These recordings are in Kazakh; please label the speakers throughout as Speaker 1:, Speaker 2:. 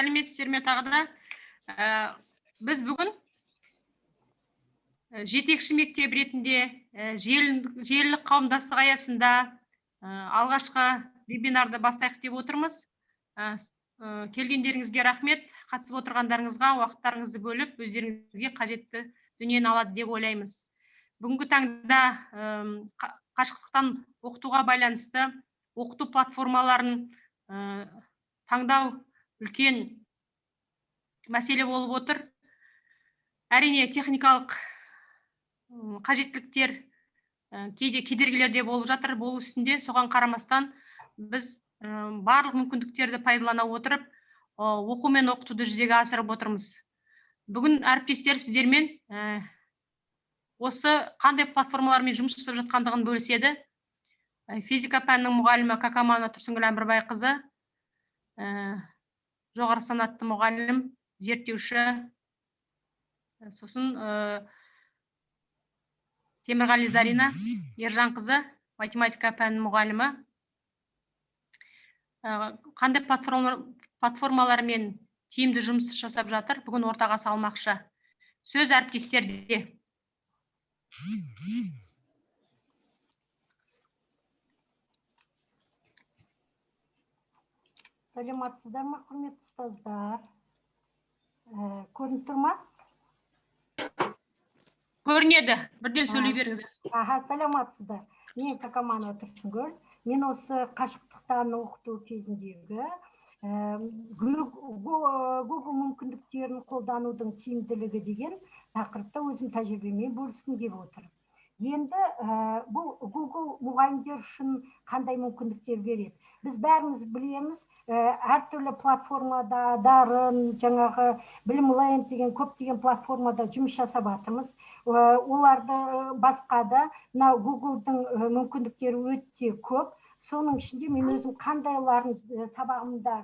Speaker 1: Сәлеметсіздер ме тағы да? Біз бүгін жетекші мектеп ретінде желілік қауымдастық аясында алғашқы вебинарды бастайық деп отырмыз. Келгендеріңізге рахмет, қатысып отырғандарыңызға уақыттарыңызды бөліп, өздеріңізге қажетті дүниені алады деп ойлаймыз. Бүгінгі таңда қашықтықтан оқытуға байланысты оқыту платформаларын таңдау үлкен мәселе болып отыр. Әрине, техникалық қажеттіліктер кейде кедергілер де болып жатыр, болу үстінде. Соған қарамастан біз барлық мүмкіндіктерді пайдалана отырып, оқу мен оқытуды жүзеге асырып отырмыз. Бүгін әріптестер сіздермен осы қандай платформалармен жұмыс жасап жатқандығын бөліседі. Физика пәнінің мұғалімі Какаманова Тұрсынгүл Әмірбайқызы, жоғары санатты мұғалім, зерттеуші. Сосын Темірғали Зарина Ержанқызы, математика пәнінің мұғалімі. Қандай платформалармен тиімді жұмыс жасап жатыр, бүгін ортаға салмақшы. Сөз әріптестерде.
Speaker 2: Саламатсыздар ма, құрметті ұстаздар? Көрініп тұр ма?
Speaker 1: Көрінеді. Бірден сөйлей беріңіз.
Speaker 2: Аха, саламатсыздар. Мен Какаманова Тұрсынгүл. Мен осы қашықтықтан оқыту кезіндегі Google мүмкіндіктерін қолданудың тиімділігі деген тақырыпта өзім тәжірибемен бөліскім келіп отыр. Енді бұл Google мұғалімдер үшін қандай мүмкіндіктер береді? Біз бәріміз білеміз, әртүрлі платформада, Дарын, жаңағы Білімленд деген көптеген платформада жұмыс жасап жатырмыз. Оларды басқа да мына Google'дың мүмкіндіктері өте көп. Соның ішінде мен өзім қандайларын сабағымда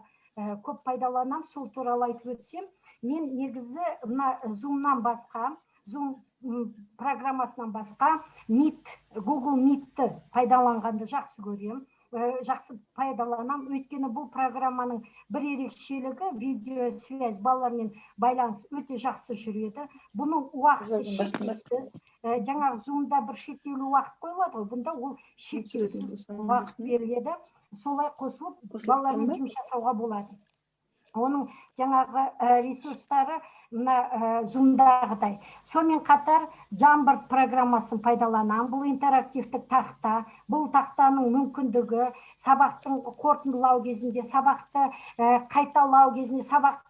Speaker 2: көп пайдаланамын, сол туралы айтып өтсем, мен негізі мына Zoom-нан басқа, Zoom программасынан басқа Meet, Google Meet-ті пайдаланғанды жақсы көремін. Жақсы пайдаланамын, өйткені бұл программаның бір ерекшелігі видеосвязь, балалармен байланыс өте жақсы жүреді. Бұның уақыты шектеусіз. Жаңағы Zoom-да бір шектеулі уақыт қойылады ғой, бұнда ол шектеусіз уақыт беріледі. Солай қосылып балалармен жұмыс жасауға болады. Оның жаңағы ресурстары мына Zoom-дағыдай. Сонымен қатар Jamboard программасын пайдаланамын. Бұл интерактивтік тақта. Бұл тақтаның мүмкіндігі сабақтың қорытындылау кезінде, сабақты қайталау кезінде, сабақ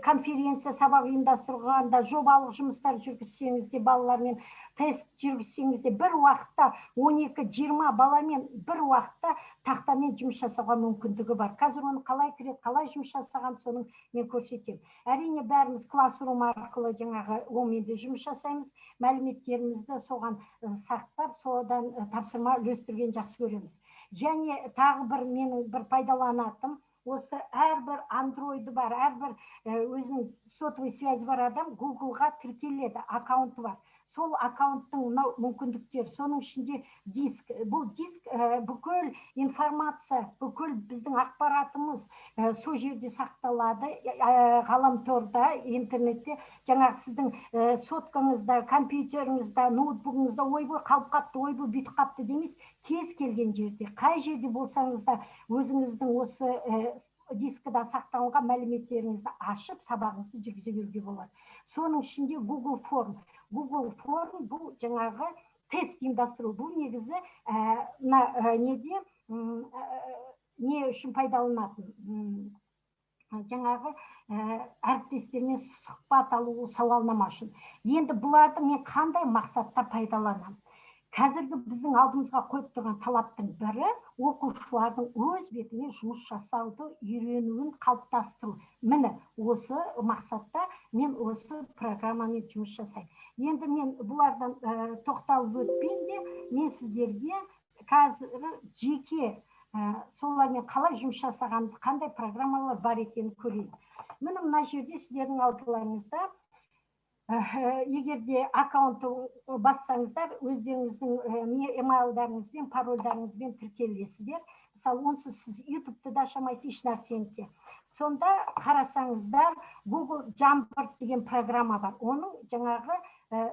Speaker 2: конференция сабақ ұйымдастырғанда, жобалық жұмыстар жүргізсеңіз де, балалармен тест жүргізсеңіз де, бір уақытта 12-20 баламен бір уақытта тақтамен жұмыс жасауға мүмкіндігі бар. Қазір оны қалай кіреді, қалай жұмыс жасаған, соны мен көрсетемін. Әрине, бәріміз классрум арқылы жаңағы онымен де жұмыс жасаймыз, мәліметтерімізді соған сақтап, содан тапсырма үлестірген жақсы көреміз. Және тағы бір менің бір пайдаланатыным, осы әрбір андроиды бар, әрбір өзінің сотовый связі бар адам Google'ға тіркеледі, аккаунты бар. Сол аккаунттың мынау мүмкіндіктері, соның ішінде диск. Бұл диск бүкіл информация, бүкіл біздің ақпаратымыз сол жерде сақталады, ғаламторда, интернетте. Жаңағы сіздің соткаңызда, компьютеріңізде, ноутбугыңызда ойбой қалып қапты, ойбой бүйтіп қапты демейсіз. Кез келген жерде, қай жерде болсаңыз да өзіңіздің осы дискіда сақталған мәліметтеріңізді ашып, сабағыңызды жүргізе беруге болады. Соның ішінде Google Form. Google Form бұл жаңағы тест ұйымдастыру. Бұл негізі мына неде, не үшін пайдаланатын? Жаңағы әріптестермен сұхбат алу, сауалнама үшін. Енді бұларды мен қандай мақсатта пайдаланамын? Қазіргі біздің алдымызға қойып тұрған талаптың бірі оқушылардың өз бетімен жұмыс жасауды үйренуін қалыптастыру. Міне, осы мақсатта мен осы программамен жұмыс жасаймын. Енді мен бұлардан тоқталып өтпейін де, мен сіздерге қазір жеке солармен қалай жұмыс жасағанды, қандай программалар бар екенін көрейін. Міне, мына жерде сіздердің алдыларыңызда егер де аккаунтты бассаңыздар, өздеріңіздің emailдарыңызбен, парольдарыңызбен тіркелесіздер. Мысалы, онсыз сіз Ютубты да аша алмайсыз, еш нәрсені де. Сонда қарасаңыздар, Google Jamboard деген программа бар. Оның жаңағы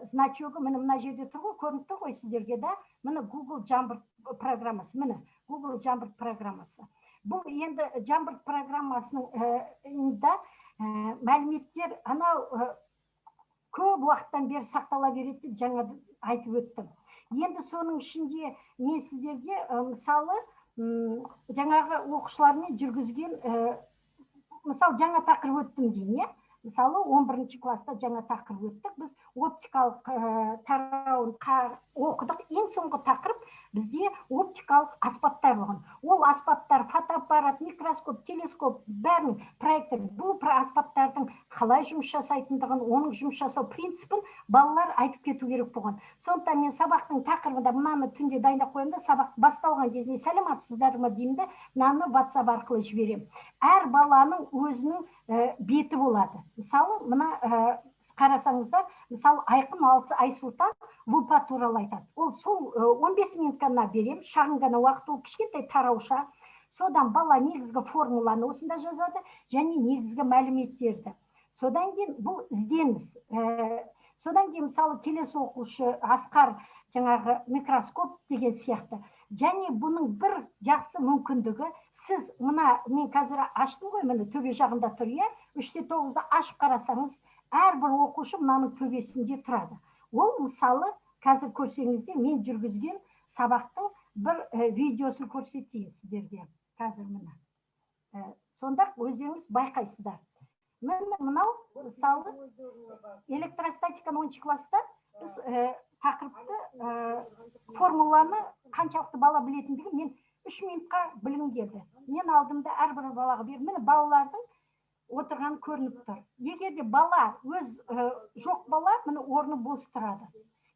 Speaker 2: значогы міне мына жерде тұр ғой, көрініп тұр ғой сіздерге, да? Міне, Google Jamboard программасы, міне, Google Jamboard программасы. Бұл енді Jamboard программасының да мәліметтер анау көп уақыттан бері сақтала береді деп жаңа айтып өттім. Енді соның ішінде мен сіздерге, мысалы, жаңағы оқушылармен жүргізген, мысалы, жаңа тақырып өттім дейін, иә. Мысалы, 11 класста жаңа тақырып өттік. Біз оптикалық тарауын оқыдық. Ең соңғы тақырып бізде оптикалық аспаптар болған. Ол аспаптар: фотоаппарат, микроскоп, телескоп, бәрін, проектор. Бұл аспаптардың қалай жұмыс жасайтындығын, оның жұмыс жасау принципін балалар айтып кету керек болған. Сондықтан мен сабақтың тақырыбында мынаны түнде дайындап қоямын да, сабақ басталған кезінде «Сәлеметсіздер ме?» деймін де, мынаны WhatsApp арқылы жіберемін. Әр баланың өзінің беті болады. Мысалы, мына қарасаңыздар, мысалы, Айқын Алты Айсұлтан лупа туралы айтады. Ол сол 15 минут қана беремін, шағын ғана уақыт, ол кішкентай тарауша. Содан бала негізгі формуланы осында жазады және негізгі мәліметтерді. Содан кейін бұл ізденіс. Содан кейін, мысалы, келесі оқушы Асқар жаңағы микроскоп деген сияқты. Және бұның бір жақсы мүмкіндігі, сіз мына мен қазір аштым ғой, міне, төбе жағында тұр, иә, 3-те 9-ды ашып қарасаңыз, әрбір оқушы мынаның төбесінде тұрады. Ол, мысалы, қазір көрсеңіздер, мен жүргізген сабақтың бір видеосын көрсетейін сіздерге қазір, міне. Сонда өздеріңіз байқайсыздар. Міне, мынау, мысалы, электростатиканы 10-класста біз тақырыпты, формуланы қаншалықты бала білетіндігін мен 3 минутқа білгім келді. Мен алдымда әрбір балаға бердім. Міне, балалардың отырғаны көрініп тұр. Егер де бала өз жоқ, бала, міне, орны бос тұрады.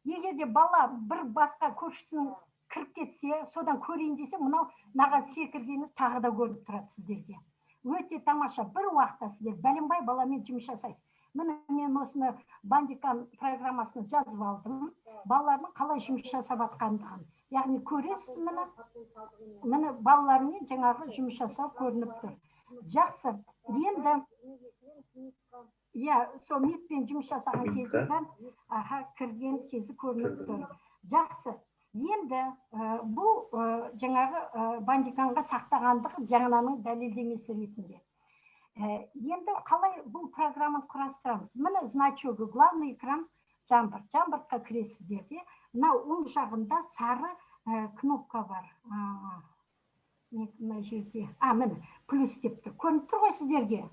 Speaker 2: Егер де бала бір басқа көршісінің кіріп кетсе, содан көрейін десе, мынау мынаған секіргені тағы да көрініп тұрады сіздерге. Өте тамаша, бір уақытта сіздер бәленбай баламен жұмыс жасайсыз. Міне, мен осыны Бандикам программасына жазып алдым, балалардың қалай жұмыс жасап жатқандығын, яғни көресіз. Міне, балалармен жаңағы жұмыс жасау көрініп тұр. Жақсы, енді, иә, сол Meet-пен жұмыс жасаған кезде, аха, кірген кезі көрініп тұр. Жақсы, енді бұл жаңағы Бандикамға сақтағандығы жаңаның дәлелдемесі ретінде. Енді қалай бұл программаны құрастырамыз? Міне, значогы, главный экран Jamboard. Jamboard-қа кіресіздер де, мына оң жағында сары кнопка бар. Мына жерде, а, міне, плюс деп тұр, көрініп тұр ғой сіздерге.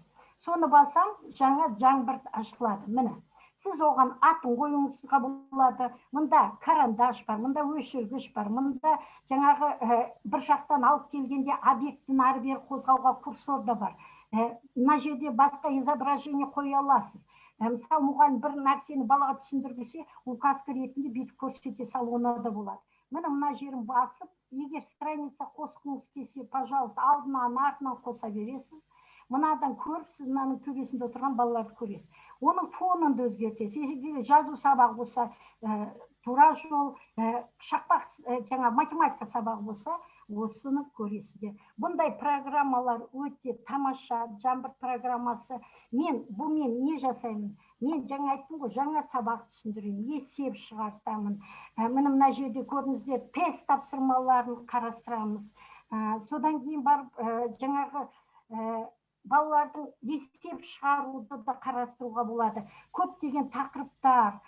Speaker 2: Соны басам, жаңа Jamboard ашылады. Міне, сіз оған атын қоюыңызға болады. Мында карандаш бар, мында өшіргіш бар, мында жаңағы бір жақтан алып келгенде объектіні ары бері қозғауға курсор да бар. Мына жерде басқа изображение қоя аласыз. Мысалы, мұғалім бір нәрсені балаға түсіндіргесе, указка ретінде бүйтіп көрсете салуына да болады. Міне, мына жерін басып, егер страница қосқыңыз келсе, пожалуйста, алдынан, артынан қоса бересіз. Мынадан көріп, сіз мынаның төбесінде отырған балаларды көресіз. Оның фонын да өзгертесіз. Егер жазу сабағы болса, тура жол, шақпақ, жаңа математика сабағы болса, осыны көресіздер. Бұндай программалар өте тамаша. Jamboard программасы. Мен бұмен не жасаймын? Мен жаңа айттым ғой, жаңа сабақ түсіндіремін, есеп шығартамын. Міне, мына жерде көрдіңіздер, тест тапсырмаларын қарастырамыз. Содан кейін барып жаңағы балалардың есеп шығаруды да қарастыруға болады. Көптеген тақырыптар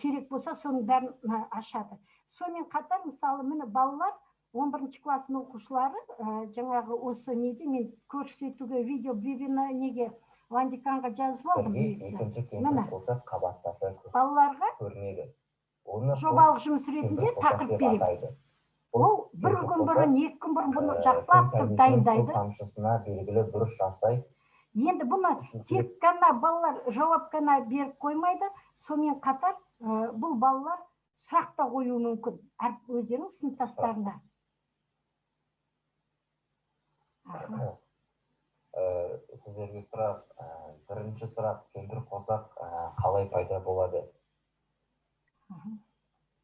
Speaker 2: керек болса, соның бәрін ашады. Сонымен қатар, мысалы, міне, балалар, 11 класстың оқушылары, жаңағы осы неде мен көрсетуге видео вебина неге Бандикамға жазып алдым
Speaker 3: Бірге
Speaker 2: негізі.
Speaker 3: екінші кемпір
Speaker 2: Міне,
Speaker 3: қосақ қабаттаса
Speaker 2: балаларға
Speaker 3: көрінеді. Оны
Speaker 2: жобалық жұмыс ретінде
Speaker 3: кемпір қосақ
Speaker 2: тақырып
Speaker 3: деп
Speaker 2: беремін.
Speaker 3: атайды. Бұл
Speaker 2: Ол бір
Speaker 3: кемпір
Speaker 2: күн
Speaker 3: қосақ,
Speaker 2: бұрын, 2 күн бұрын бұны жақсылап
Speaker 3: күн
Speaker 2: тұрып
Speaker 3: сәулесінің
Speaker 2: дайындайды.
Speaker 3: көк тамшысына белгілі бұрыш жасай
Speaker 2: Енді бұны
Speaker 3: үшінші
Speaker 2: тек қана балалар жауап қана беріп қоймайды, сонымен қатар бұл балалар сұрақ та қоюы мүмкін өздерінің сыныптастарына. Аха.
Speaker 3: Сіздерге сұрақ, бірінші сұрақ: кемпір қосақ қалай пайда болады?
Speaker 2: Мхм.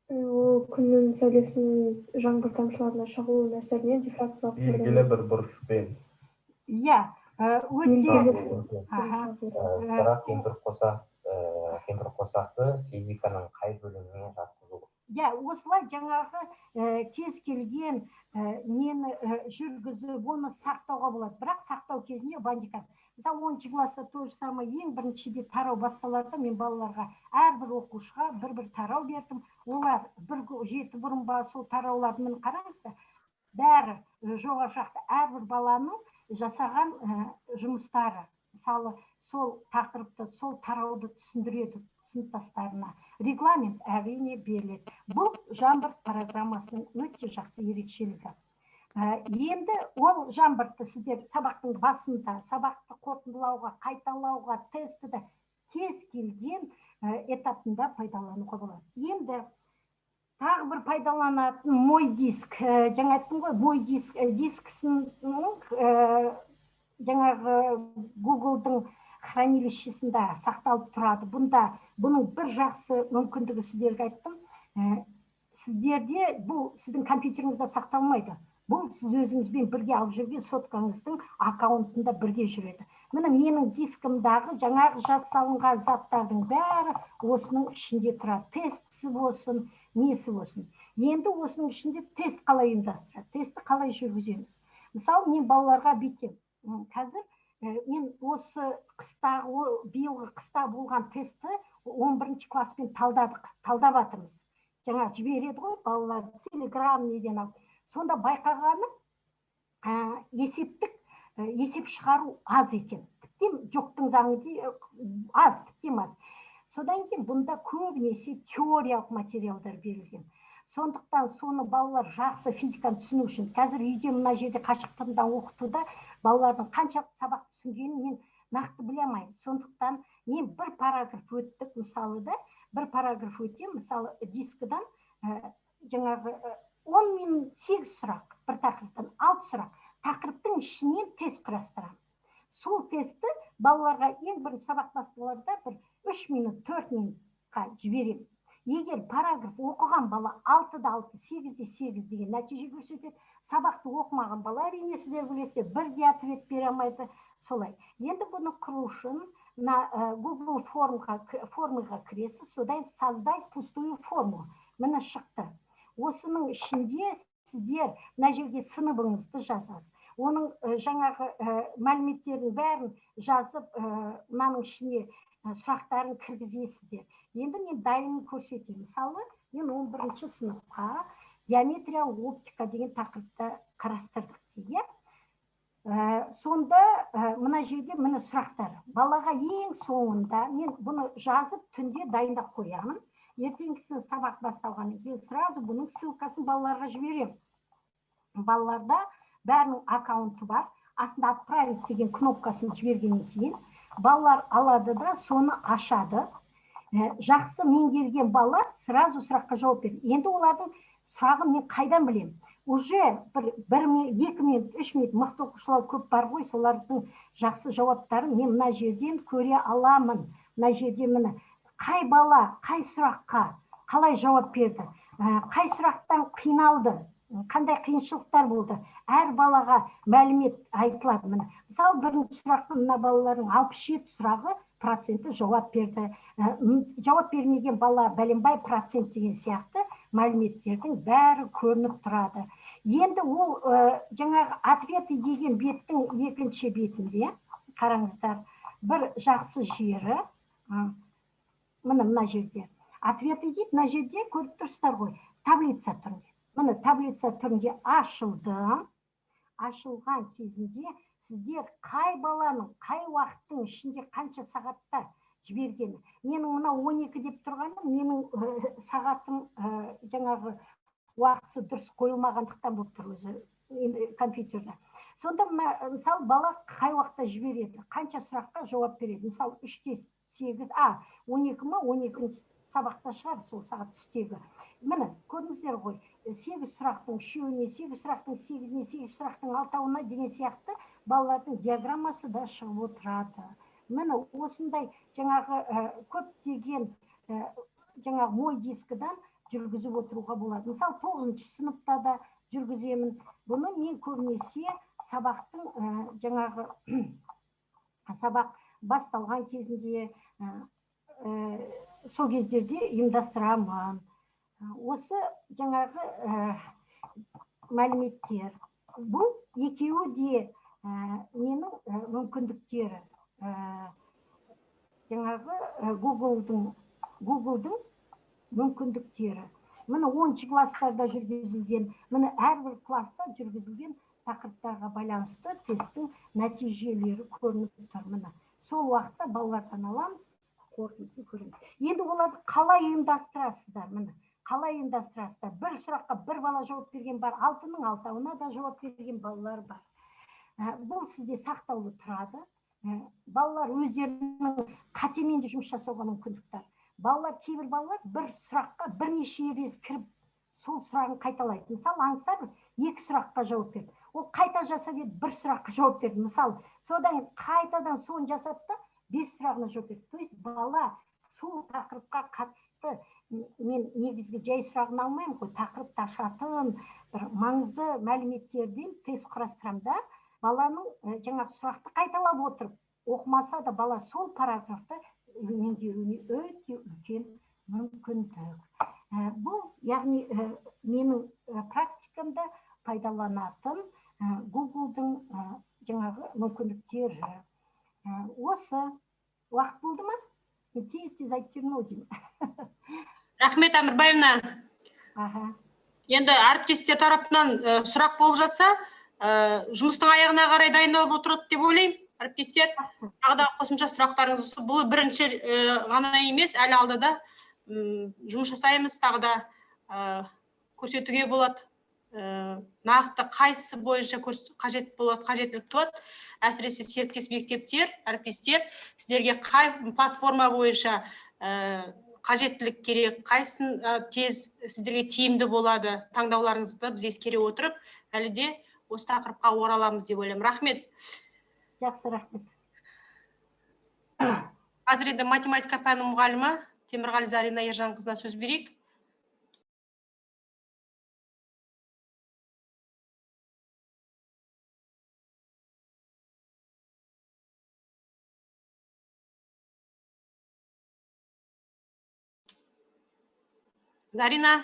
Speaker 4: Ол Күннің сәулесінің жаңбыр тамшыларына шағылуының әсерінен дифракциялық
Speaker 5: Белгілі бір бұрышпен.
Speaker 2: Иә, өте аха.
Speaker 3: Сұрақ: кемпірқосақты физиканың қай бөліміне жатқызу?
Speaker 2: Иә, осылай жаңағы кез келген нені жүргізіп, оны сақтауға болады, бірақ сақтау кезінде бандикам. Мысалы, 10-класста то же самое. Ең біріншіде тарау басталарда мен балаларға, әрбір оқушыға бір бір тарау бердім. Олар бір жеті бұрын ба, сол тарауларды, міне, қараңыздар, бәрі жоғары жақта әрбір баланың жасаған жұмыстары. Мысалы, сол тақырыпты, сол тарауды түсіндіреді сыныптастарына. Регламент, әрине, беріледі. Бұл Jamboard программасының өте жақсы ерекшелігі. Енді ол Jamboard-ты сіздер сабақтың басында, сабақты қорытындылауға, қайталауға, тестіді кез келген этапында пайдалануға болады. Енді тағы бір пайдаланатын «Мой диск». Жаңа айттым ғой, «Мой диск» дискісінің жаңағы Гуглдың хранилищесінде сақталып тұрады. Бұнда бұның бір жақсы мүмкіндігі, сіздерге айттым, сіздерде бұл сіздің компьютеріңізде сақталмайды, бұл сіз өзіңізбен бірге алып жүрген соткаңыздың аккаунтында бірге жүреді. Міне, менің дискімдағы жаңағы жасалынған заттардың бәрі осының ішінде тұрады, тестісі болсын, несі болсын. Енді осының ішінде тест қалай ұйымдастырады, тестті қалай жүргіземіз? Мысалы, мен балаларға бүйтемін. Қазір мен осы қыстағы, биылғы қыста болған тестті 11 класспен талдадық, талдап жатырмыз. Жаңа жібереді ғой балалар Телеграм неден алып. Сонда байқағаным, есептік есеп шығару аз екен, тіптен жоқтың заңы, аз, тіптен аз. Содан кейін бұнда көбінесе теориялық материалдар берілген. Сондықтан соны балалар жақсы физиканы түсіну үшін, қазір үйде, мына жерде қашықтан оқытуда балалардың қаншалықты сабақ түсінгенін мен нақты біле алмаймын. Сондықтан мен бір параграф өттік, мысалы, да, бір параграф өтемін, мысалы, дискідан жаңағы 10 минут, сегіз сұрақ, бір тақырыптан алты сұрақ, тақырыптың ішінен тест құрастырамын. Сол тестті балаларға ең бірінші сабақ басталарда бір 3 минут, 4 минутқа жіберемін. Егер параграф оқыған бала 6-да 6, 8-де 8 деген нәтиже көрсетеді. Сабақты оқымаған бала, әрине, сіздер білесіздер, бір де ответ бере алмайды. Солай. Енді бұны құру үшін мына Google формаға кіресіз, содан «Создать пустую форму». Міне, шықты. Осының ішінде сіздер мына жерге сыныбыңызды жазасыз, оның жаңағы мәліметтердің бәрін жазып, мынаның ішіне сұрақтарын кіргізесіздер. Енді мен дайынын көрсетейін. Мысалы, мен 11 сыныпқа геометриялық оптика деген тақырыпты қарастырдық дейік, иә. Сонда мына жерде, міне, сұрақтар балаға. Ең соңында мен бұны жазып, түнде дайындап қоямын. Ертеңгісін сабақ басталғаннан кейін сразу бұның ссылкасын балаларға жіберемін. Балаларда бәрінің аккаунты бар. Астында «Отправить» деген кнопкасын жібергеннен кейін балалар алады да, соны ашады. Жақсы меңгерген бала сразу сұраққа жауап береді. Енді олардың сұрағын мен қайдан білемін? Уже бір 2 минут, 3 минут, мықты оқушылар көп бар ғой, солардың жақсы жауаптарын мен мына жерден көре аламын. Мына жерде, міне, қай бала қай сұраққа қалай жауап берді, қай сұрақтан қиналды, қандай қиыншылықтар болды, әр балаға мәлімет айтылады. Міне, мысалы, бірінші сұраққа мына балалардың 67 сұрағы проценті жауап берді. Жауап бермеген бала бәленбай процент деген сияқты мәліметтердің бәрі көрініп тұрады. Енді ол жаңағы «Ответы» деген беттің екінші бетінде, қараңыздар, бір жақсы жері, міне, мына жерде «Ответы» дейді. Мына жерде көріп тұрсыздар ғой, таблица түрінде. Міне, таблица түрінде ашылды. Ашылған кезінде сіздер қай баланың қай уақыттың ішінде қанша сағатта жібергені. Менің мына 12 деп тұрғаным менің сағатым жаңағы уақытысы дұрыс қойылмағандықтан болып тұр өзі енді компьютерде. Сонда мына, мысалы, бала қай уақытта жібереді, қанша сұраққа жауап береді. Мысалы, 3-те 8, а 12 ма, 12-ші сабақта шығар, сол сағат түстегі. Міне, көрдіңіздер ғой, сегіз сұрақтың үшеуіне, сегіз сұрақтың сегізіне, сегіз сұрақтың алтауына деген сияқты балалардың диаграммасы да шығып отырады. Міне, осындай жаңағы көптеген жаңағы «Мой дискідан» жүргізіп отыруға болады. Мысалы, 9-шы сыныпта да жүргіземін. Бұны мен көбінесе сабақтың жаңағы сабақ басталған кезінде, сол кездерде ұйымдастырамын. Осы жаңағы мәліметтер. Бұл екеуі де менің мүмкіндіктері. Жаңағы Google'дың мүмкіндіктері. Міне 10 класстарда жүргізілген, міне әрбір класста жүргізілген тақырыптарға байланысты тесттің нәтижелері көрініп тұр. Міне сол уақытта балалардан аламыз, қорытындысын көреміз. Енді оларды қалай ұйымдастырасыздар? Міне қалай ұйымдастырасыздар? Бір сұраққа бір бала жауап берген бар, 6-ның 6-уына да жауап берген балалар бар. Бұл сізде сақтаулы тұрады. Балалар өздерінің қатемен де жұмыс жасауға мүмкіндік бар. Балалар, кейбір балалар бір сұраққа бірнеше рет кіріп, сол сұрағын қайталайды. Мысалы, Аңсар 2 сұраққа жауап берді. Ол қайта жасап еді, бір сұраққа жауап берді. Мысалы, содан қайтадан соны жасады да 5 сұрағына жауап берді. То есть бала сол тақырыпқа қатысты, мен негізгі жай сұрағын алмаймын ғой, тақырыпты ашатын бір маңызды мәліметтерден тест құрастырамын да, баланың жаңағы сұрақты қайталап отырып, оқымаса да бала сол параграфты меңгеруіне өте үлкен мүмкіндік. Бұл, яғни, менің практикамда пайдаланатын Google'дың жаңағы мүмкіндіктері. Осы уақыт болды ма? Мен тез-тез айтып жүрмін ау деймін.
Speaker 1: Рахмет, Әмірбаевна. Енді әріптестер тарапынан сұрақ болып жатса, жұмыстың аяғына қарай дайындалып отырады деп ойлаймын. Әріптестер, тағы да қосымша сұрақтарыңыз, бұл бірінші ғана емес, әлі алдыда жұмыс жасаймыз, тағы да көрсетуге болады. Нақты қайсысы бойынша қажет болады, қажеттілік туады. Әсіресе серіктес мектептер, әріптестер, сіздерге қай платформа бойынша қажеттілік керек, қайсысын тез сіздерге тиімді болады, таңдауларыңызды біз ескере отырып, әлі де осы тақырыпқа ораламыз деп ойлаймын. Рахмет.
Speaker 2: Жақсы, рахмет.
Speaker 1: Қазір енді математика пәнінің мұғалімі Темірғали Зарина Ержанқызына сөз берейік. Зарина.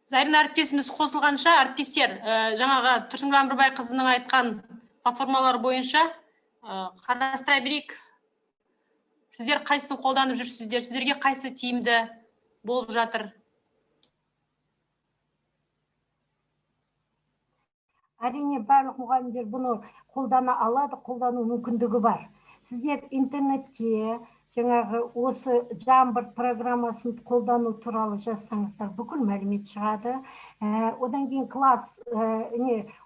Speaker 1: Зарина әріптесіміз қосылғанша, әріптестер, жаңағы Тұрсынгүл Әмірбайқызының айтқан платформалар бойынша қарастыра берейік. Сіздер қайсысын қолданып жүрсіздер, сіздерге қайсы тиімді болып жатыр?
Speaker 2: Әрине, барлық мұғалімдер бұны қолдана алады, қолдану мүмкіндігі бар. Сіздер интернетке жаңағы осы Jamboard программасын қолдану туралы жазсаңыздар, бүкіл мәлімет шығады. Одан кейін класс,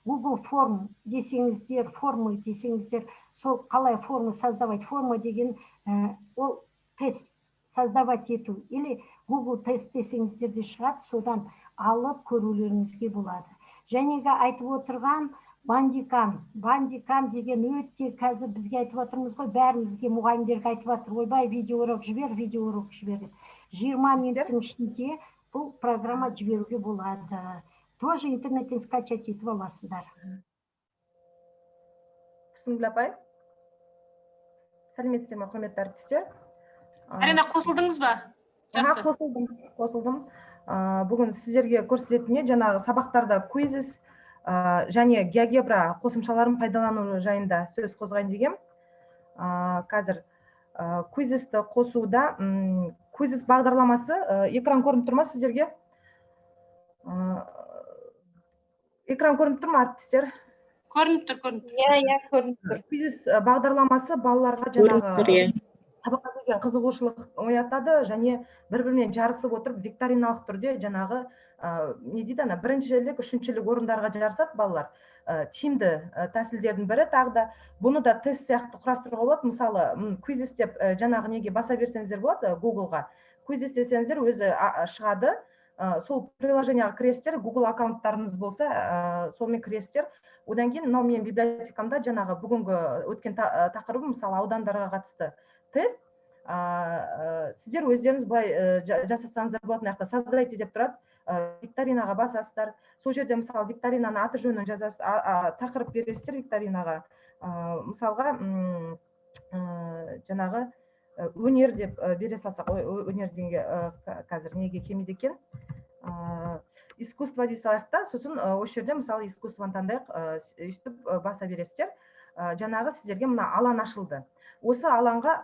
Speaker 2: Google форм десеңіздер, формы десеңіздер, сол қалай формы создавать, форма деген ол тест создавать ету или Google тест десеңіздер де шығады, содан алып көрулеріңізге болады. Жәнегі айтып отырған Бандикам, Бандикам деген өте қазір бізге айтып жатырмыз ғой, бәрімізге мұғалімдерге айтып жатыр, ойбай, видеоурок жібер, видеоурок жібер деп. 20 минуттың ішінде бұл программа жіберуге болады. Тоже интернеттен скачать етіп аласыздар.
Speaker 5: Тұрсынгүл апай. Сәлеметсіздер ме, құрметті әріптестер?
Speaker 1: Арина, қосылдыңыз ба? Жақсы.
Speaker 5: Қосылдым, қосылдым. Бүгін сіздерге көрсететін жаңағы сабақтарда Quizizz және GeoGebra қосымшаларын пайдалану жайында сөз қозғайын дегем. Қазір Quizizz-ті қосуда, Quizizz бағдарламасы, экран көрініп тұр ма сіздерге? Экран көрініп тұр ма, әріптестер?
Speaker 1: Көрініп тұр, көрініп тұр.
Speaker 6: Иә, көрініп тұр.
Speaker 5: Quizizz бағдарламасы балаларға жаңағы сабаққа деген қызығушылық оятады және бір бірімен жарысып отырып, викториналық түрде жаңағы не дейді, ана біріншілік, үшіншілік орындарға жарысады балалар. Тиімді тәсілдердің бірі. Тағы да бұны да тест сияқты құрастыруға болады. Мысалы, Quizizz деп жаңағы неге баса берсеңіздер болады, Google-ға Quizizz десеңіздер, өзі шығады. Сол приложение ға кіресіздер, Google аккаунттарыңыз болса, сонымен кіресіздер. Одан кейін мынау менің библиотекамда жаңағы бүгінгі өткен тақырыбым, мысалы, аудандарға қатысты тест. Сіздер өздеріңіз былай жасасаңыздар болады. Мына жақта «Создайте» деп тұрады, викторинаға басасыздар. Сол жерде, мысалы, викторинаның аты жөнін жазасыз, тақырып бересіздер викторинаға. Мысалға, жаңағы өнер деп бере салсақ, өнер дегенге қазір неге келмейді екен, искусство дей салайық та. Сосын осы жерде, мысалы, искусство ны таңдайық, өйстіп баса бересіздер. Жаңағы сіздерге мына алаң ашылды. Осы алаңға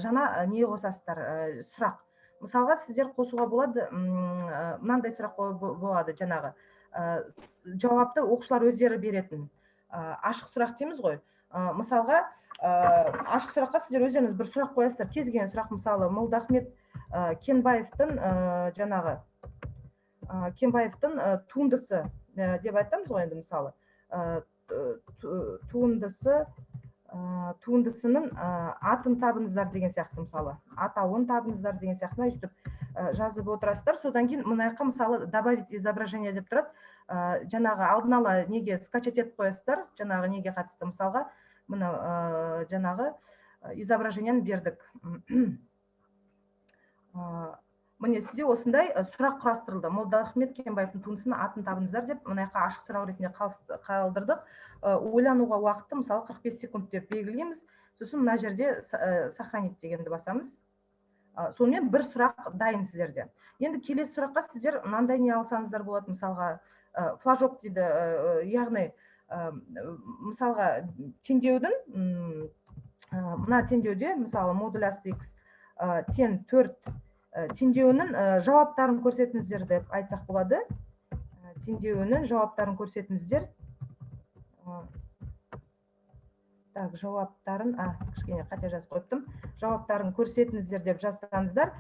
Speaker 5: жаңа не қосасыздар, сұрақ. Мысалға, сіздер қосуға болады, мынандай сұрақ болады, жаңағы жауапты оқушылар өздері беретін ашық сұрақ дейміз ғой. Мысалға, ашық сұраққа сіздер өздеріңіз бір сұрақ қоясыздар, кез келген сұрақ. Мысалы, Молдахмет Кенбаевтың жаңағы Кенбаевтың туындысы деп айтамыз ғой енді. Мысалы, туындысы, туындысының атын табыңыздар деген сияқты, мысалы, атауын табыңыздар деген сияқты өйстіп жазып отырасыздар. Содан кейін мына жаққа, мысалы, «Добавить изображение» деп тұрады. Жаңағы алдын ала неге скачать етіп қоясыздар, жаңағы неге қатысты. Мысалға, мына жаңағы изображение ні бердік. Міне, сізде осындай сұрақ құрастырылды: «Молдахмет Кенбаевтың туындысының атын табыңыздар» деп мына жаққа ашық сұрақ ретінде қалдырдық. Ойлануға уақытты, мысалы, 45 секунд деп белгілейміз. Сосын мына жерде «Сохранить» дегенді басамыз. Сонымен бір сұрақ дайын сіздерде. Енді келесі сұраққа сіздер мынандай не алсаңыздар болады. Мысалға, флажок дейді, яғни мысалға, теңдеудің, мына теңдеуде, мысалы, модуль асты x тең 4 теңдеуінің жауаптарын көрсетіңіздер деп айтсақ болады. Теңдеуінің жауаптарын көрсетіңіздер. Так, жауаптарын, кішкене қате жазып қойыптым, жауаптарын көрсетіңіздер деп жазсаңыздар,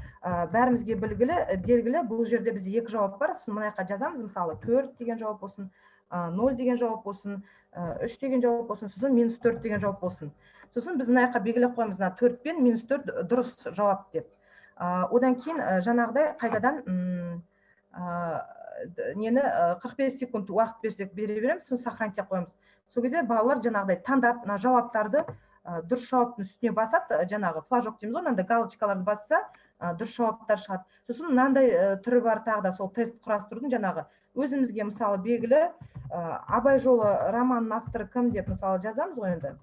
Speaker 5: бәрімізге белгілі, бұл жерде бізде екі жауап бар. Сосын мына жаққа жазамыз, мысалы, 4 деген жауап болсын, 0 деген жауап болсын, 3 деген жауап болсын, сосын минус 4 деген жауап болсын. Сосын біз мына жаққа белгілеп қоямыз: мына 4 пен минус 4 дұрыс жауап деп. Одан кейін жаңағыдай қайтадан нені 45 секунд уақыт берсек, бере береміз. Сосын «Сохранить» деп қоямыз. Сол кезде балалар жаңағыдай таңдап, мына жауаптарды, дұрыс жауаптың үстіне басады, жаңағы флажок дейміз ғой, мынандай галочка ларды басса, дұрыс жауаптар шығады. Сосын мынандай түрі бар тағы да сол тест құрастырудың. Жаңағы өзімізге, мысалы, белгілі «Абай жолы» романының авторы кім деп, мысалы, жазамыз ғой енді,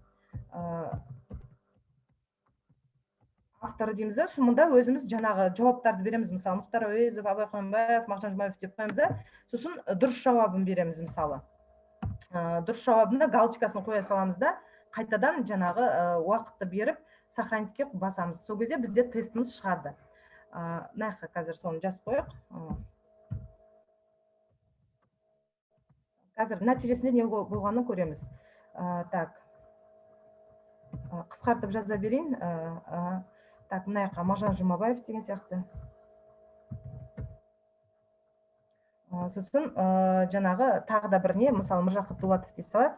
Speaker 5: авторы дейміз да. Сосын мұнда өзіміз жаңағы жауаптарды береміз, мысалы, Мұхтар Әуезов, Абай Құнанбаев, Мағжан Жұмабаев деп қоямыз да. Сосын дұрыс жауабын береміз. Мысалы, дұрыс жауабына галочка сын қоя саламыз да, қайтадан жаңағы уақытты беріп, «Сохранить» ке басамыз. Сол кезде бізде тестіміз шығады. Мына жаққа қазір соны жазып қояйық. Қазір нәтижесінде не болғанын көреміз. Так, қысқартып жаза берейін. Так, мына жаққа Мағжан Жұмабаев деген сияқты. Сосын жаңағы тағы да бір не, мысалы, Міржақып Дулатов дей салайық.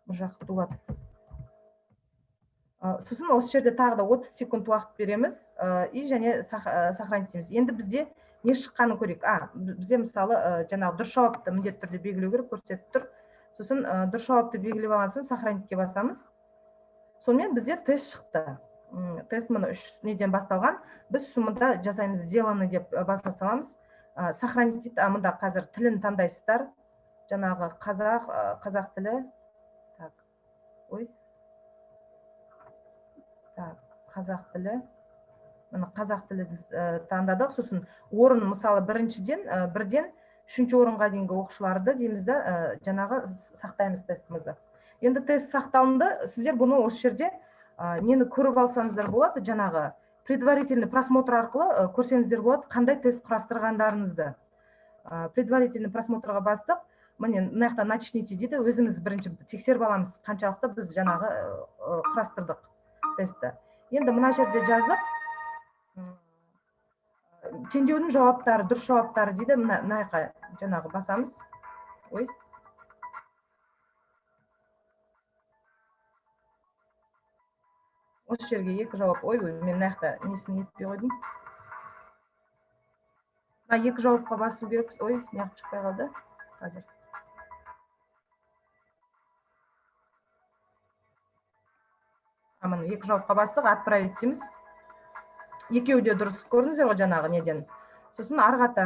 Speaker 5: Міржақып Дулатов. Сосын осы жерде тағы да 30 секунд уақыт береміз и және «Сохранить» дейміз. Енді бізде не шыққанын көрейік. Бізде, мысалы, жаңағы дұрыс жауапты міндетті түрде белгілеу керек, көрсетіп тұр. Сосын дұрыс жауапты белгілеп алған соң «Сохранить» ке басамыз. Сонымен бізде тест шықты. Тест міне 3 неден басталған. Біз мында жасаймыз, «Сделано» деп баса саламыз. «Сохранить» дейді. Мында қазір тілін таңдайсыздар. Жаңағы қазақ, қазақ тілі. Так. Ой. Так, қазақ тілі. Міне, қазақ тілі таңдадық. Сосын орын, мысалы, біріншіден, бірден үшінші орынға дейінгі оқушыларды дейміз да, жаңағы сақтаймыз тестімізді. Енді тест сақталынды. Сіздер бұны осы жерде нені көріп алсаңыздар болады, жаңағы предварительный просмотр арқылы көрсеңіздер болады, қандай тест құрастырғандарыңызды. Предварительный просмотрға бастық. Міне, мына жақта начните дейді. Өзіміз бірінші тексеріп аламыз, қаншалықты біз жаңағы құрастырдық тестті. Енді мына жерде жаздық. Теңдеудің жауаптары, дұрыс жауаптары дейді. Мына жаққа жаңағы басамыз. Ой. Осы жерге екі жауап. Ой, ой, мен мына жақта несін етпей қойдым. Мына екі жауапқа басу керекпіз. Ой, неғып шықпай қалды. Қазір. Міне, екі жауапқа бастық, отправить дейміз. Екеуі де дұрыс, көрдіңіздер ғой жаңағы неден. Сосын ары қарата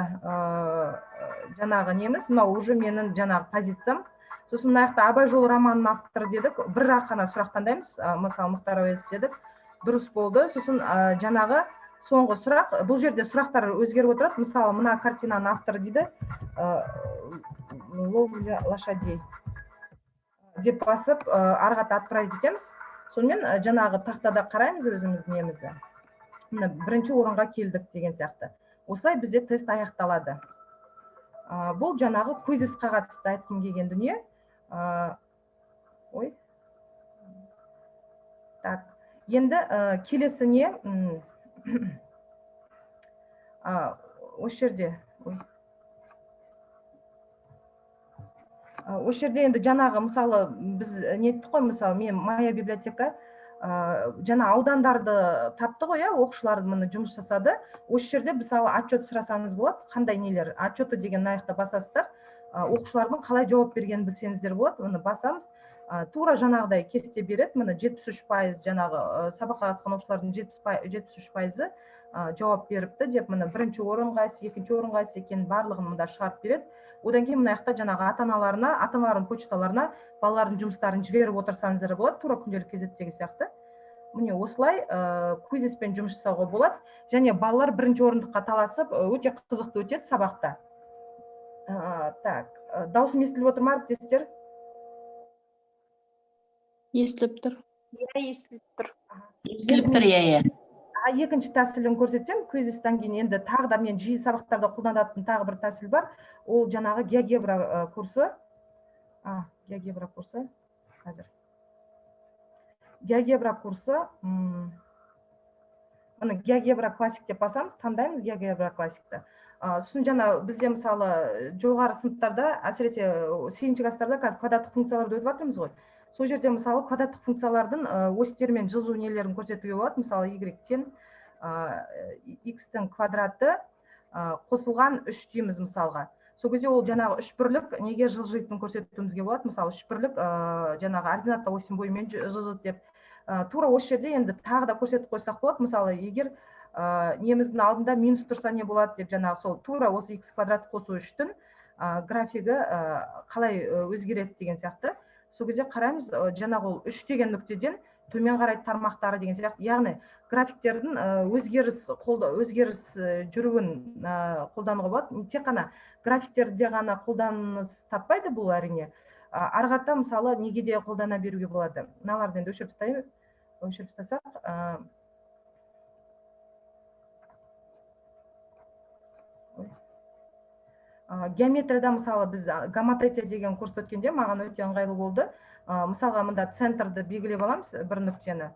Speaker 5: жаңағы неміз, мынау уже менің жаңағы позициям. Сосын мына жақта Абай жолы романының авторы дедік, бір ақ қана сұрақ таңдаймыз, мысалы, Мұхтар Әуезов дедік, дұрыс болды. Сосын жаңағы соңғы сұрақ, бұл жерде сұрақтар өзгеріп отырады. Мысалы, мына картинаның авторы дейді, ловля лошадей деп басып, ары қарата отправить етеміз. Сонымен жаңағы тақтада қараймыз өзіміздің немізді. Міне, бірінші орынға келдік деген сияқты. Осылай бізде тест аяқталады. Бұл жаңағы квизисқа қатысты айтқым келген дүние. Ой. Так, енді келесіне осы жерде, ой. Осы жерде енді жаңағы, мысалы, біз не еттік қой, мысалы, мен моя библиотека, жаңа аудандарды тапты ғой, иә, оқушылар міне жұмыс жасады. Осы жерде, мысалы, отчет сұрасаңыз болады, қандай нелер, отчеты деген мына жақта басасыздар, оқушылардың қалай жауап бергенін білсеңіздер болады. Оны басамыз, тура жаңағыдай кесте береді. Міне, 73% жаңағы, сабаққа қатысқан оқушылардың 73%-ы жауап беріпті деп, міне, бірінші орын қайсы, екінші орын қайсы екенін барлығын мында шығарып береді. Одан кейін мына жақта жаңағы ата-аналарына, ата-аналардың почталарына балалардың жұмыстарын жіберіп отырсаңыздар болады, тура күнделік кезектегі сияқты. Міне, осылай квизиспен жұмыс жасауға болады. Және балалар бірінші орындыққа таласып, өте қызықты өтеді сабақта. Так, дауысым естіліп отыр ма, әріптестер?
Speaker 6: Естіліп тұр.
Speaker 7: Иә, естіліп тұр.
Speaker 8: Естіліп тұр, иә, иә.
Speaker 5: Екінші тәсілін көрсетсем, квизистан кейін енді тағы да мен жиі сабақтарда қолданатын тағы бір тәсіл бар. Ол жаңағы геогебра курсы. Геогебра курсы. Қазір. Геогебра курсы. Міне, геогебра классик деп басамыз, таңдаймыз геогебра классикті. Сосын жаңа бізде, мысалы, жоғары сыныптарда, әсіресе 8 класстарда қазір квадраттық функцияларды өтіп жатырмыз ғой. Сол жерде, мысалы, квадраттық функциялардың осьтері мен жылжу нелерін көрсетуге болады. Мысалы, y тең x-тің квадраты қосылған 3 дейміз мысалға. Сол кезде ол жаңағы үш бірлік неге жылжитынын көрсетуімізге болады. Мысалы, үш бірлік жаңағы ордината осін бойымен жылжыды деп. Тура осы жерде енді тағы да көрсетіп қойсақ болады. Мысалы, егер неміздің алдында минус тұрса не болады деп, жаңағы сол тура осы x квадрат қосу үштің графигі қалай өзгереді деген сияқты. Сол кезде қараймыз, жаңағы ол 3 деген нүктеден төмен қарай тармақтары деген сияқты. Яғни графиктердің өзгеріс жүруін қолдануға болады. Тек қана графиктерде ғана қолданыс таппайды бұл, әрине. Ары қарата, мысалы, неге де қолдана беруге болады. Мыналарды енді өшіріп тастайын, өшіріп тастасақ, геометрияда, мысалы, біз гомотетия деген курсты өткенде маған өте ыңғайлы болды. Мысалға, мында центрді белгілеп аламыз, бір нүктені,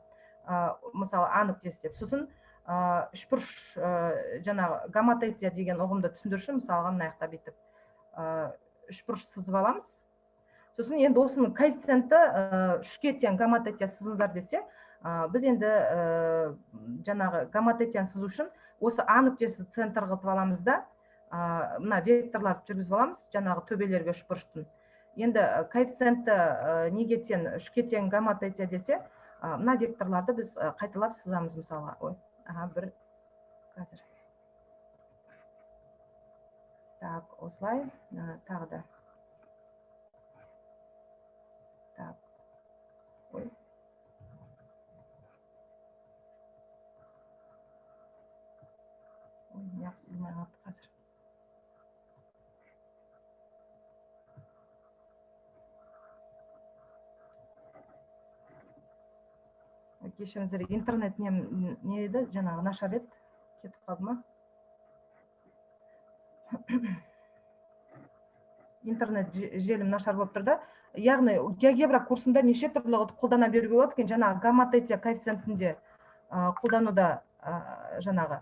Speaker 5: мысалы, А нүктесі деп. Сосын үшбұрыш, жаңағы гомотетия деген ұғымды түсіндіруші, мысалға, мына жақта бүйтіп үшбұрыш сызып аламыз. Сосын енді осының коэффициенті 3-ке тең гомотетия сызыңдар десе, біз енді жаңағы гомотетияны сызу үшін осы А нүктесі центр қылып аламыз да, мына векторларды жүргізіп аламыз жаңағы төбелерге үшбұрыштың. Енді коэффициенті неге тең, 3-ке тең гомотетия десе, мына векторларды біз қайталап сызамыз мысалға. Ой, аха, бір қазір. Так, осылай, тағы да. Так. Ой. Неғып сыймай қалды қазір? Кешіріңіздер, интернет не еді, жаңағы нашар еді, кетіп қалды ма? Интернет желім нашар болып тұр да. Яғни геогебра курсында неше түрлі қолдана беруге болады екен. Жаңағы гомотетия коэффициентінде қолдануда жаңағы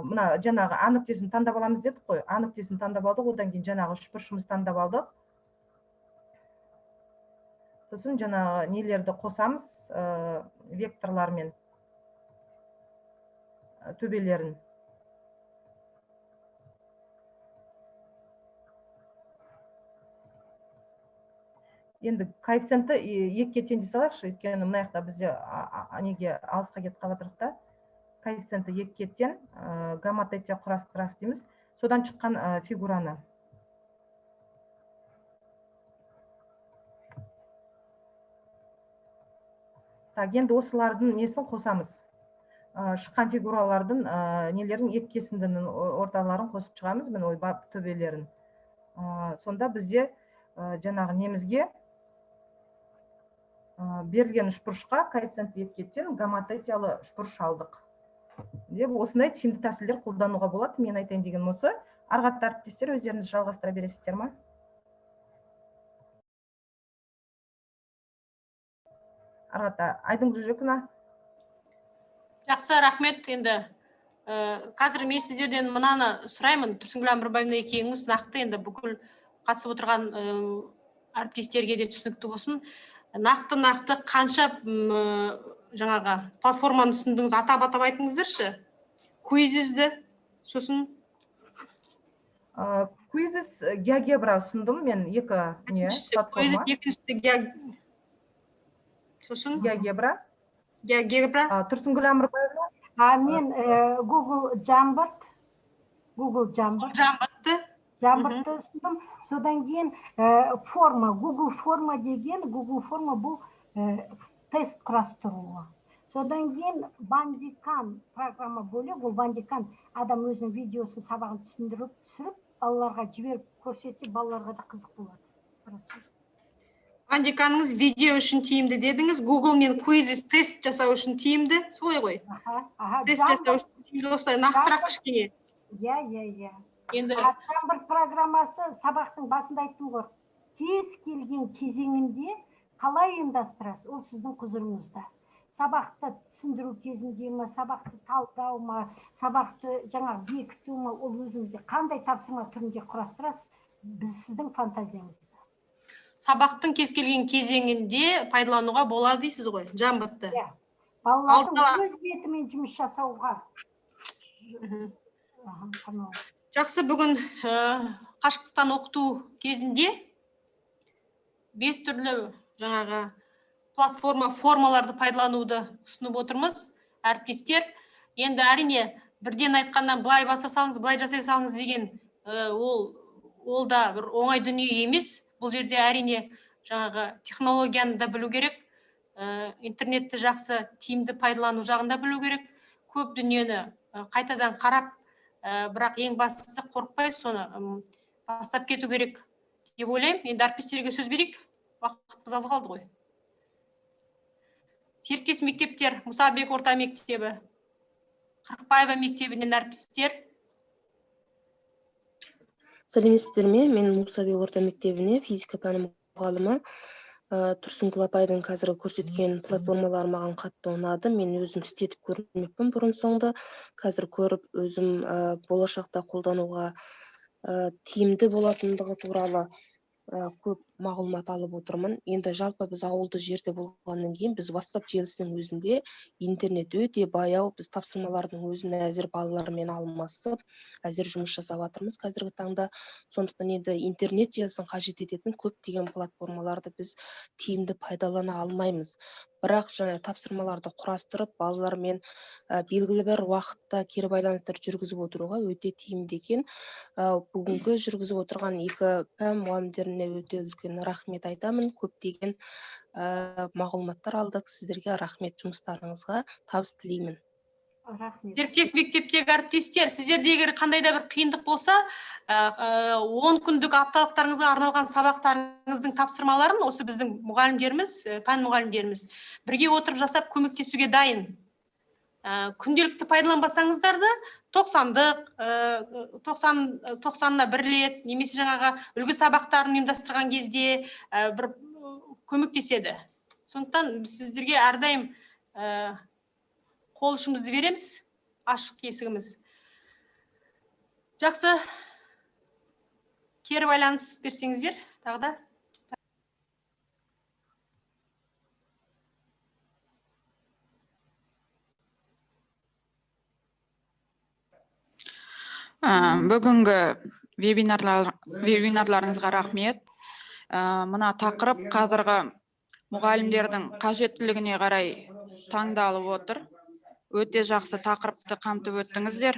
Speaker 5: мына жаңағы А нүктесін таңдап аламыз дедік қой. А нүктесін таңдап алдық, одан кейін жаңағы үшбұрышымызды таңдап алдық. Сосын жаңағы нелерді қосамыз, векторлармен төбелерін. Енді коэффициентті 2-ге тең дей салайықшы, өйткені мына жақта бізде неге алысқа кетіп қалып жатырмық та. Коэффициенті 2-ге тең, гомотетия құрастырайық дейміз. Содан шыққан фигураны. Так, енді осылардың несін қосамыз? Шыққан фигуралардың нелерін, екі кесіндінің орталарын қосып шығамыз, міне ой төбелерін. Сонда бізде жаңағы немізге берілген үшбұрышқа коэффициент 2-ге тең гомотетиялы үшбұрыш алдық. Деп осындай тиімді тәсілдер қолдануға болады. Мен айтайын деген осы. Ары қарата әріптестер өздеріңіз жалғастыра бересіздер ма? Ары қарата Айдынгүл Жүкіна.
Speaker 1: Жақсы, рахмет. Енді қазір мен сіздерден мынаны сұраймын. Тұрсынгүл Әмірбаевна екеуіңіз нақты енді бүкіл қатысып отырған әріптестерге де түсінікті болсын. Нақты қанша жаңағы платформаны түсіндіңіз, атап айтыңыздаршы. Квизизді, сосын
Speaker 5: Квизиз, геогебра ұсындым мен, екі не платформа.
Speaker 1: Екіншісі сосын
Speaker 5: геогебра.
Speaker 1: Геогебра.
Speaker 5: Тұрсынгүл Әмірбаевна.
Speaker 2: Мен Google Jamboard, Google Jamboard.
Speaker 1: Jamboardты.
Speaker 2: Jamboardты ұсындым. Содан кейін форма, Google форма деген, Google форма бұл тест құрастыруы. Содан кейін Бандикам программа бөлек, ол Бандикам адам өзінің видеосын, сабағын түсіндіріп, түсіріп, балаларға жіберіп көрсетсе, балаларға да қызық болады.
Speaker 1: Бандиканыңыз видео үшін тиімді дедіңіз, Google мен Quizizz тест жасау үшін тиімді, солай ғой? Тест жасау үшін тиімді, осылай нақтырақ кішкене.
Speaker 2: Иә.
Speaker 1: Енді
Speaker 2: Jamboard программасы сабақтың басында айттым ғой. Кез келген кезеңінде қалай ұйымдастырасыз, ол сіздің құзырыңызда. Сабақты түсіндіру кезінде ме, сабақты талдау ма, сабақты жаңағы бекіту ма, ол өзіңізде қандай тапсырма түрінде құрастырасыз, біз сіздің фантазияңызда.
Speaker 1: Сабақтың кез келген кезеңінде пайдалануға болады дейсіз ғой, Jamboardты.
Speaker 2: Иә. Балалардың өз бетімен жұмыс жасауға.
Speaker 1: Жақсы, бүгін қашықтықтан оқыту кезінде 5 түрлі жаңағы платформа, формаларды пайдалануды ұсынып отырмыз, әріптестер. Енді әрине бірден айтқаннан былай баса салыңыз, былай жасай салыңыз деген ол да бір оңай дүние емес. Бұл жерде әрине жаңағы технологияны да білу керек, интернетті жақсы тиімді пайдалану жағын да білу керек. Көп дүниені қайтадан қарап, бірақ ең бастысы қорықпай соны бастап кету керек деп ойлаймын. Енді әріптестерге сөз берейік, уақытымыз аз қалды ғой. Серіктес мектептер, Мұсабек орта мектебі, Қырықбаева мектебінен әріптестер.
Speaker 6: Сәлеметсіздер ме? Мен Мұсабек орта мектебіне физика пәні мұғалімі. Тұрсынгүл апайдың қазіргі көрсеткен платформалары маған қатты ұнады. Мен өзім істетіп көрмеппін бұрын соңды. Қазір көріп өзім болашақта қолдануға тиімді болатындығы туралы көп мағлұмат алып отырмын. Енді жалпы біз ауылды жерде болғаннан кейін біз WhatsApp желісінің өзінде интернет өте баяу, біз тапсырмалардың өзін әзір балалармен алмасып, әзір жұмыс жасап жатырмыз қазіргі таңда. Сондықтан енді интернет желісін қажет ететін көптеген платформаларды біз тиімді пайдалана алмаймыз. Бірақ жаңа тапсырмаларды құрастырып, балалармен белгілі бір уақытта кері байланыстар жүргізіп отыруға өте тиімді екен. Бүгінгі жүргізіп отырған екі пән мұғалімдеріне өте үлкен рахмет айтамын. Көптеген мағлұматтар алдық. Сіздерге рахмет, жұмыстарыңызға табыс тілеймін.
Speaker 2: Рахмет.
Speaker 1: Серіктес мектептегі әріптестер, сіздерде егер қандай да бір қиындық болса, 10 күндік апталықтарыңызға арналған сабақтарыңыздың тапсырмаларын осы біздің мұғалімдеріміз, пән мұғалімдеріміз бірге отырып жасап көмектесуге дайын. Күнделікті пайдаланбасаңыздар да тоқсандық, тоқсанына бір рет немесе жаңағы үлгі сабақтарын ұйымдастырған кезде бір көмектеседі. Сондықтан біз сіздерге әрдайым қол ұшымызды береміз, ашық есігіміз. Жақсы, кері байланыс берсеңіздер тағы да.
Speaker 7: Бүгінгі вебинарларыңызға рахмет. Мына тақырып қазіргі мұғалімдердің қажеттілігіне қарай таңдалып отыр. Өте жақсы тақырыпты қамтып өттіңіздер.